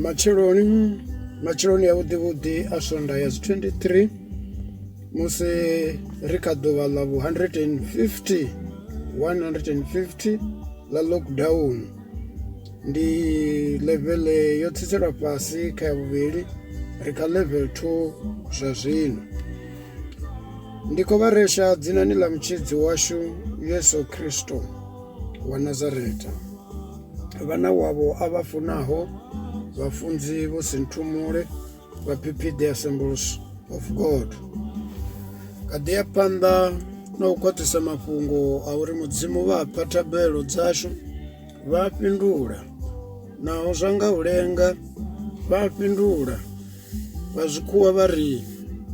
Matsheloni matsheloni a vhuḓi vhuḓi a swonda ya dzi 23 musi ri kha ḓuvha ḽa vhu 150 150 ḽa lockdown ndi level yo tsiselwa fhasi kha ya vhuvhili ri kha level 2 zwa zwino. Ndi khou vha resha dzinani ḽa mutshidzi washu Yesu Kristo wa Nazareta. Vhana wavho a vha funaho vhafunzi vho Sinthumule vha PP The Assemblies of God. Kha ḓi ya phanḓa na u khwaṱhisa mafhungo a uri Mudzimu vha pfa thabelo dzashu vha fhindula naho zwa nga u lenga vha fhindula. Vha zwikhuwa vha ri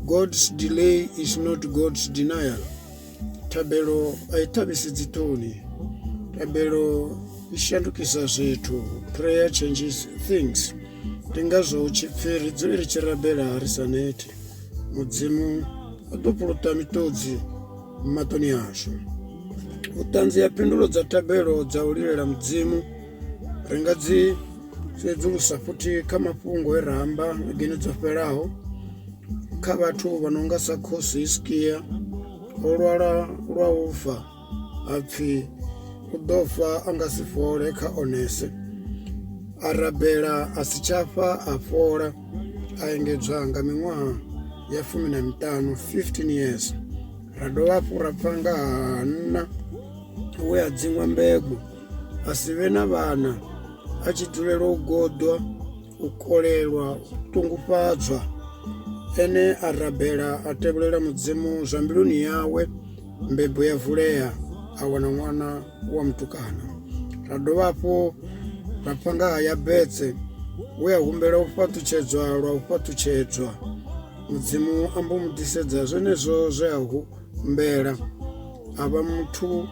God's delay is not God's denial. Thabelo a i ṱhavhisi dziṱhoni, thabelo i shandukisa zwithu, prayer changes things. Ndi ngazwo hu tshi pfhi ri dzule ri tshi rabela ri sa neti, Mudzimu u ḓo fhuluṱa miṱodzi maṱoni ashu. Vhuṱanzi ha phindulo dza thabelo dza u lilela Mudzimu ri nga dzi sedzulusa futhi kha mafhungo e ra amba vhegeni dzo fhelaho kha vhathu vha no nga sa khosi Hiskia o lwala lwa u fa ha pfhi u ḓo fa a nga si fhole kha onese a rabela a si tsha fa a fhola a engedzwa nga miṅwaha ya 15 15 years ra dovha hafhu ra pfa nga ha Hanna we a dziṅwa mbebo a si vhe na vhana a tshi dzulela u goḓwa u kolelwa u ṱungufhadzwa ene a rabela a tevhulela mudzimu zwa mbiluni yawe mbebo ya vulea a wana ṅwana wa mutukana ra dovha hafhu ra pfa nga ha Yabetse we a humbela u fhaṱutshedzwa lwa u fhaṱutshedzwa mudzimu a mbo mu ḓisedza zwenezwo zwe a humbela a vha muthu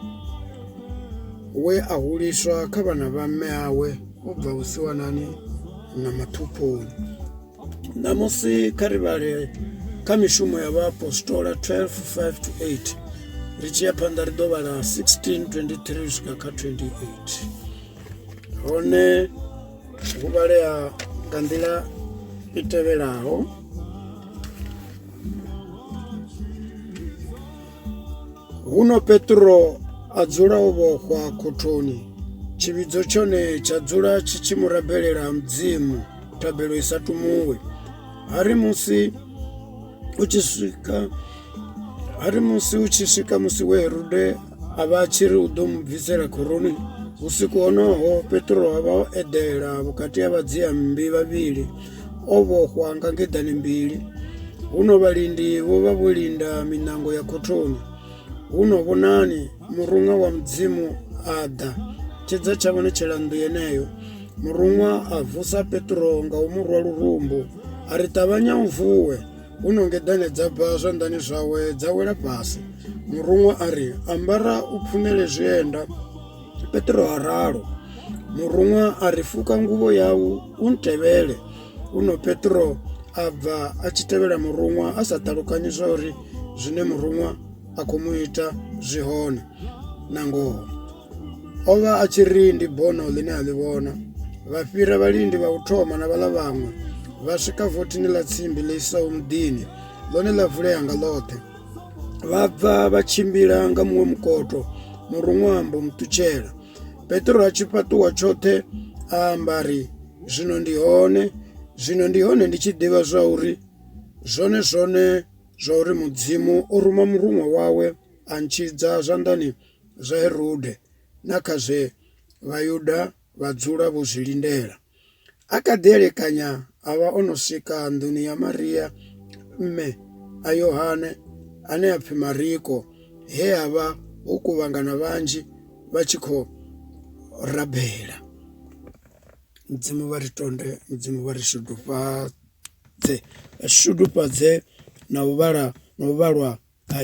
we a huliswa kha vhana vha mme awe u bva vhusiwanani na maṱhuphoni. Ṋamusi kha ri vhale kha mishumo ya vhaapostola 12 5 to 8 ri tshi ya phanḓa ri ḓo vhala 16 23 u swika kha 28 hone hu vhalea nga nḓila i tevhelaho Huno Petro a dzula o vhofhwa khothoni, tshivhidzo tshone tsha dzula tshi tshi mu rabelela ha Mudzimu thabelo i sa tumuwi. Ha ri musi u tshi swika ha ri musi u tshi swika musi we Herude a vha a tshi ri u ḓo mu bvisela khoroni, vhusiku honoho Petro a vha o eḓela vhukati ha vhadzia-mmbi vhavhili o vhofhwa nga ngeḓane mbili. Huno vhalindi vho vha vho linda miṋango ya khothoni. Huno vhonani, muruṅwa wa Mudzimu a ḓa, tshedza tsha vhonetshela nnḓu yeneyo. Muruṅwa a vusa Petro nga u mu rwa lurumbu, a ri, Ṱavhanya u vuwe! Huno ngeḓane dza bva zwanḓani zwawe dza wela fhasi. Muruṅwa a ri, Ambara u pfuṋele zwienda. Petro a ralo. Muruṅwa a ri, Fuka nguvho yau u ntevhele. Huno Petro a bva a tshi tevhela muruṅwa a sa ṱalukanyi zwa uri zwine muruṅwa a khou mu ita zwi hone na ngoho. O vha a tshi ri ndi bono ḽine a ḽi vhona. Vha fhira vhalindi vha u thoma na vhaḽa vhaṅwe vha swika vothini ḽa tsimbi ḽi isaho muḓini, ḽone ḽa vulea nga ḽoṱhe. Vha bva vha tshimbila nga muṅwe mukoto, muruṅwa a mbo mu ṱutshela. Petro a tshi fhaṱuwa tshoṱhe a amba a ri, Zwino ndi hone, zwino ndi hone ndi tshi ḓivha zwa uri zwone zwone zwa uri Mudzimu o ruma muruṅwa wawe a ntshidza zwanḓani zwa Herude na kha zwe Vhayuda vha dzula vho zwi lindela. A kha ḓi elekanya a vha o no swika nḓuni ya Maria mme a Yohane ane a pfi Mariko he ha vha ho kuvhangana vhanzhi vha tshi khou rabela. Mudzimu vha ri tonde mudzimu vha ri shudufhadze vha shudufhadze na u vhala na u vhalwa ha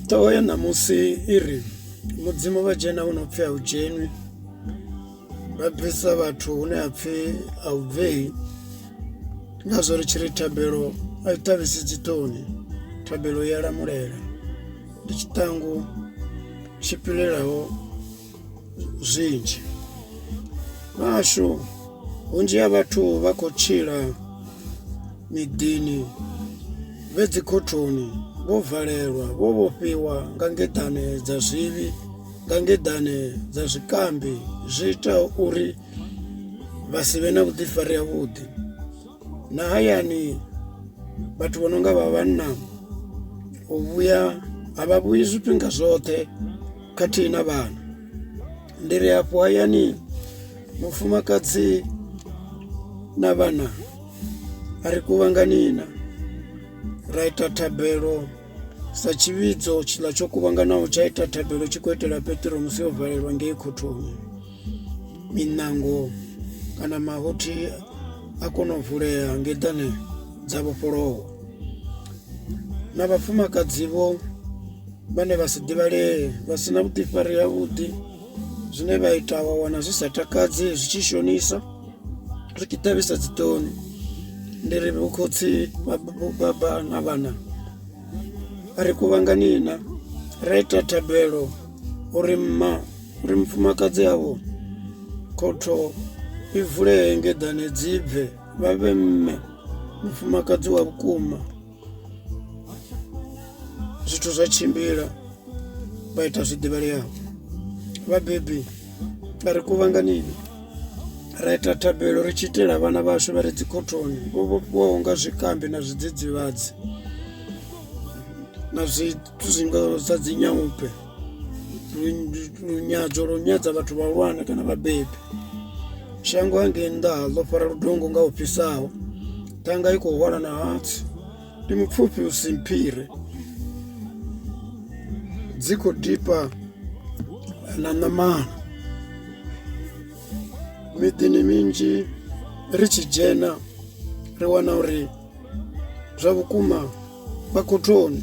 Ṱhoho ya ṋamusi i ri mudzimu vha dzhena hu no pfhi a hu dzhenwi vha bvisa vhathu hune ha pfhi a hu bvei ngazwo ri tshi ri thabelo a i ṱavhisi dziṱhoni thabelo i ya lamulela ndi tshiṱangu tshi pilelaho zwinzhi. Vhashu vhunzhi ha vhathu vha khou tshila miḓini vhe dzi khothoni vho valelwa vho vhofhiwa nga ngeḓane dza zwivhi nga ngeḓane dza zwikambi zwi itaho uri vha si vhe na vhuḓifari ha vhuḓi na hayani vhathu vho no nga vha vhanna u vhuya a vha vhuyi zwifhinga zwoṱhe khathihi na vhana. Ndi ri afho hayani mufumakadzi na vhana a ri kuvhangani na ra ita thabelo sa tshivhidzo tshiḽa tsho kuvhanganaho tsha ita thabelo tshi khou itela Petro musi o valelwa ngei khothoni miṋango kana mahothi a kona u vulea ngeḓane dza vhofholowa na vhafumakadzi vho vhane vha si ḓivhalee vha si na vhuḓifari havhuḓi zwine vha ita wa wana zwi sa takadzi zwi tshi shonisa zwi tshi ṱavhisa dzi ṱhoni ndi ri vho khotsi vho baba na vhana ri kuvhangani na ra ita thabelo uri mma uri mufumakadzi avho khotho i vulee ngeḓane dzi bve vha vhe mme mufumakadzi wa vhukuma. Zwithu zwa tshimbila vha ita zwi ḓivhaleaho vhabebi vha ri kuvhanganile ra ita thabelo ri tshi itela vhana vhashu vha re dzi khothoni vho vhofhiwaho nga zwikambi na zwidzidzivhadzi na zwithu zwi ngaho sa dzi nyaupe lunyadzo lwo nyadza vhathu vhahulwane kana vhabebi. Shango hangei nnḓa ḽo fara ludongo nga hu fhisaho ṱhanga i khou hwala na hatsi ndi mupfufhi u si mphire dzi khou dipa na ṋamana miḓini minzhi ri tshi dzhena ri wana uri zwa vhukuma vha khothoni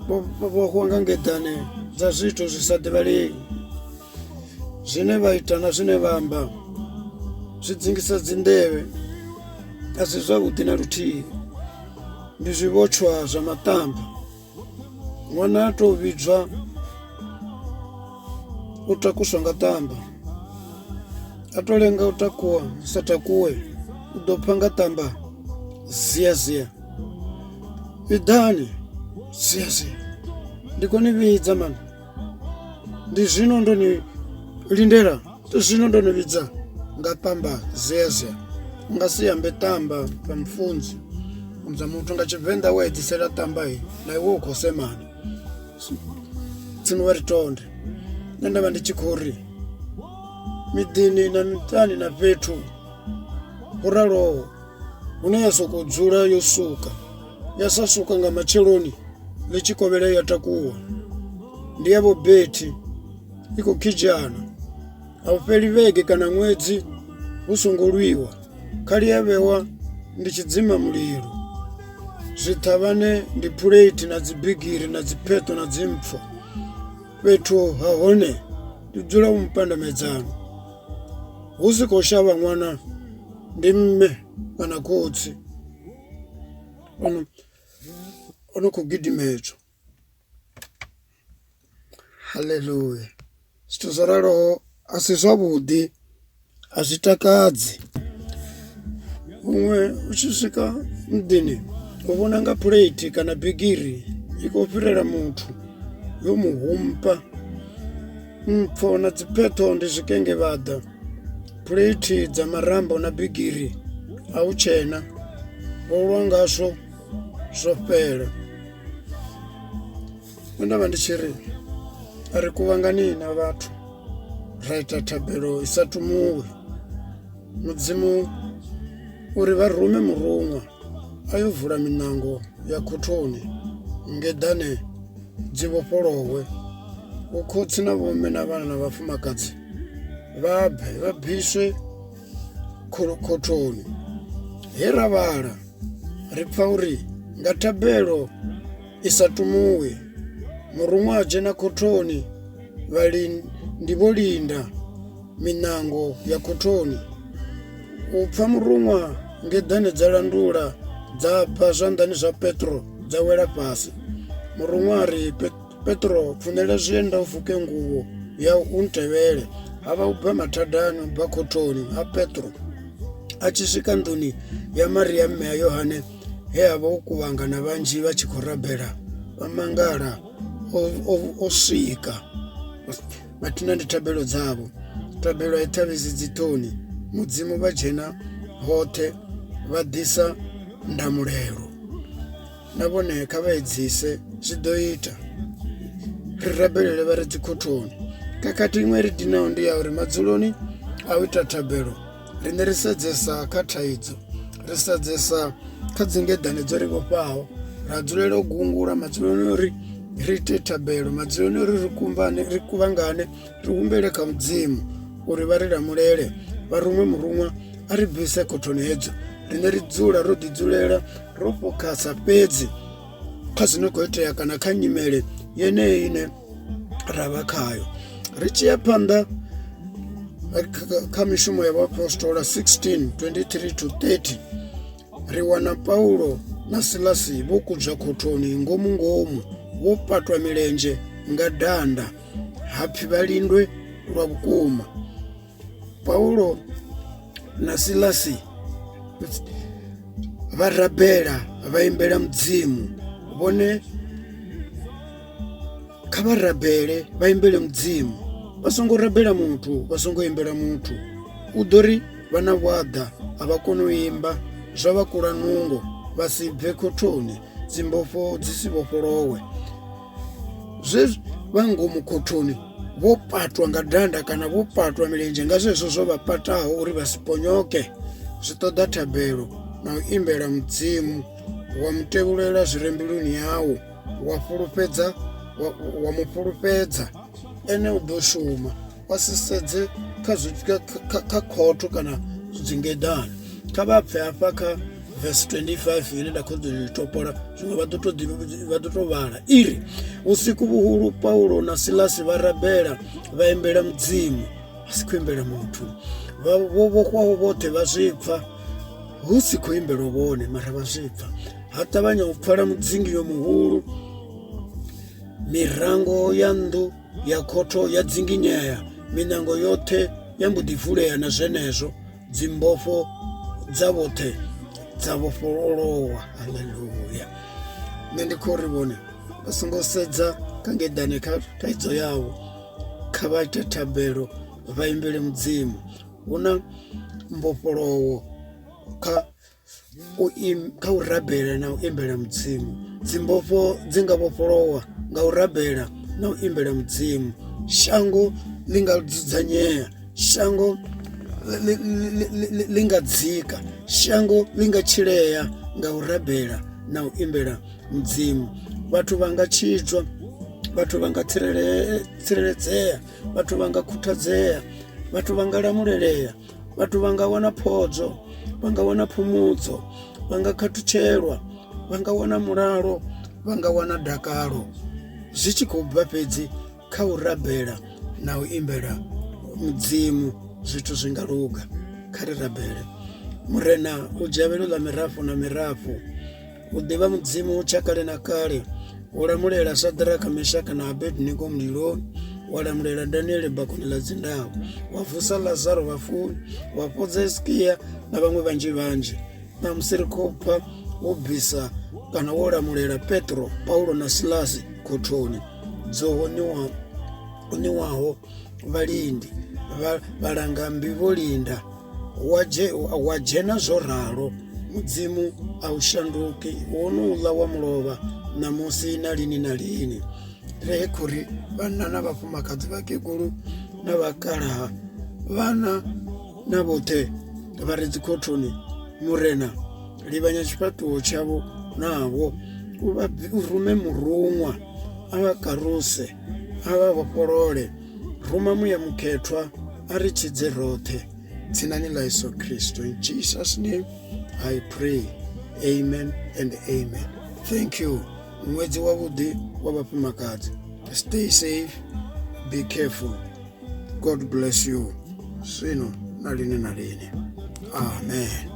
vho vhofhiwa nga ngeḓane dza zwithu zwi sa ḓivhalei. Zwine vha ita na zwine vha amba zwi dzingisa dzi nḓevhe a si zwavhuḓi na luthihi ndi zwivhotshwa zwa maṱamba ṅwana a to vhidzwa u takuswa nga ṱamba a to lenga u takuwa sa takuwe u ḓo pfha nga ṱamba zia zia iḓani zia zia ndi khou ni vhidza mani. Ndi zwino ndo ni lindela ndi zwino ndo ni vhidza nga ṱamba zezwe u nga si ambe ṱamba vha mufunzi funza muthu nga tshivenḓa wa edzisela ṱamba na iwe u khou semana tsimu vha ri tonde nṋe nda vha ndi tshi khou ri miḓini na miṱani na fhethu ho raloho hune ya sokou dzula yo suka ya sa suka nga matsheloni ḽi tshi kovhela ya takuwa ndi ya vho Betty i khou khidzhana a hu fheli vhege kana ṅwedzi hu songo lwiwa khali ya vhewa ndi tshidzima mulilo zwiṱhavhane ndi phuleithi na dzibigiri na dzipheṱo na dzimpfo fhethu ha hone ndi dzula hu mupandamedzano hu si khou shavha ṅwana ndi mme kana khotsi. Ono o no khou gidimedzwa haleluya zwithu zwo raloho a si zwavhuḓi a zwi takadzi huṅwe u tshi swika muḓini u vhona nga phuleithi kana bigiri i khou fhirela muthu yo mu humpa mpfo na dzipheṱho ndi zwikengevhaḓa. Phuleithi dza marambo na bigiri a hu tshena vho lwa ngazwo zwo fhela. Nṋe nda vha ndi tshi ri a ri kuvhangani na vhathu ra ita thabelo i sa tumuwi mudzimu uri vha rume muruṅwa a yo vula miṋango ya khothoni ngeḓane dzi vhofholowe vho khotsi na vhomme na vhana na vhafumakadzi vha bve vha bviswe khothoni. He ra vhala ri pfa uri nga thabelo i sa tumuwi muruṅwa a dzhena khothoni vhalindi vho linda miṋango ya khothoni. U pfa muruṅwa ngeḓane dza landula dza bva zwanḓani zwa Petro dza wela fhasi. Muruṅwa a ri, Petro, pfuṋelela zwienda u fuke nguvho yau u ntevhele. Ha vha u bva mathadani, u bva khothoni ha Petro a tshi swika nḓuni ya Maria mme a Yohane he ha vha ho kuvhangana vhanzhi vha tshi khou rabela, vha mangala o swika. Mathina ndi thabelo dzavho, thabelo a i ṱhavhisi dziṱhoni, Mudzimu vha dzhena hoṱhe vha ḓisa ndamulelo. Na vhone kha vha edzise zwi ḓo ita ri rabelele vha re dzikhothoni. Khakhathi iṅwe i ri dinaho ndi ya uri madzuloni a u ita thabelo riṋe ri sedzesa kha thaidzo, ri sedzesa kha dzi ngeḓane dzo ri vhofhaho ra dzulela u gungula madzuloni uri ri ite thabelo madzuloni uri ri kumbane ri kuvhangane ri humbele kha mudzimu uri vha ri lamulele vha ruṅwe muruṅwa a ri bvise khothoni hedzo riṋe ri dzula ro ḓi dzulela ro fokhasa fhedzi kha zwino khou itea kana kha nyimele yeneyi ine ra vha khayo ri tshi ya phanḓa kha mishumo ya vhaapostola 16 23 to 30 ri wana Paulo na Silasi vho kudzwa khothoni ngomu ngomu vho patwa milenzhe nga danda hapfi vha lindwe lwa vhukuma. Paulo na Silasi vha rabela vha imbela Mudzimu vhone kha vha rabele vha imbele Mudzimu vha songo rabela muthu vha songo imbela muthu u ḓo ri vha na vhuaḓa a vha koni u imba zwa vha kula nungo vha si bve khothoni dzimbofho dzi si vhofholowe. Zwe vha ngomu khothoni vho patwa nga danda kana vho patwa milenzhe nga zwezwo zwo vha pataho uri vha si ponyoke zwi ṱoḓa thabelo na u imbela Mudzimu wa mu tevhulela zwi re mbiluni yau wa fhulufhedza wa mu fhulufhedza ene u ḓo shuma wa si sedze kha kha khotho kana dzingeḓane kha vha pfhe hafha kha verse 25 ine nda khou ḓo topola zwiṅwe vha ḓo to vha ḓo to vhala i ri vhusiku vhuhulu Paulo na Silasi vha rabela vha imbela Mudzimu vha si khou imbela muthu vho vhofhwaho vhoṱhe vha zwi pfa hu si khou imbelwa vhone mara vha zwi pfa ha ṱavhanya u pfala mudzingiyo muhulu mirango ya nnḓu ya khotho ya dzinginyea miṋango yoṱhe ya mbo ḓi vulea na zwenezwo dzimbofho dza vhoṱhe dza vhofholowa haleluya nṋe ndi khou ri vhone vha songo sedza kha ngeḓane kha thaidzo yavho kha vha ite thabelo vha imbele mudzimu hu na mbofholowo kha u im, kha u rabela na u imbela mudzimu dzimbofho dzi nga vhofholowa nga u rabela na u imbela mudzimu shango ḽi nga dzudzanyea shango ḽi nga dzika shango ḽi nga tshilea nga u rabela na u imbela mudzimu vhathu vha nga tshidzwa vhathu vha nga tsireledzea vhathu vha nga khuthadzea vhathu vha nga lamulelea Vhathu vha nga wana phodzo, vha nga wana phumudzo, vha nga khathutshelwa, vha nga wana mulalo, vha nga wana dakalo zwi tshi khou bva fhedzi kha u rabela na u imbela Mudzimu zwithu zwi nga luga. Kha ri rabele. Murena u dzhavhelo ḽa mirafho na mirafho. U ḓivha Mudzimu tsha kale na kale, wo lamulela Sadraka, Meshaka na Abednego muliloni, wa lamulela Daniele bakoni ḽa dzindau, wa vusa Lazaro vhafuni, wa fhodza Hiskia na vhaṅwe vhanzhi vhanzhi. Ṋamusi ri khou pfa wo bvisa kana wo lamulela Petro, Paulo na Silasi khothoni dzo hoṋiwaho vhalindi, vhalangammbi vho linda. Wa dzhe, wa dzhena zwo ralo, Mudzimu a u shanduki, wonouḽa wa mulovha, ṋamusi na lini na lini. Ri khou ri vhanna na vhafumakadzi, vhakegulu na vhakalaha, vhana na vhoṱhe vha re dzikhothoni, Murena, livhanya tshifhaṱuwo tshavho navho, u rume muruṅwa a vha karuse, a vha vhofholole. Ruma Muya Mukhethwa a ri tshidze roṱhe dzinani ḽa Yesu Kristo. In Jesus name I pray. Amen and amen. Thank you. Ṅwedzi wavhuḓi wa vhafumakadzi. Stay safe, be careful. God bless you. Zwino na lini na lini. Amen.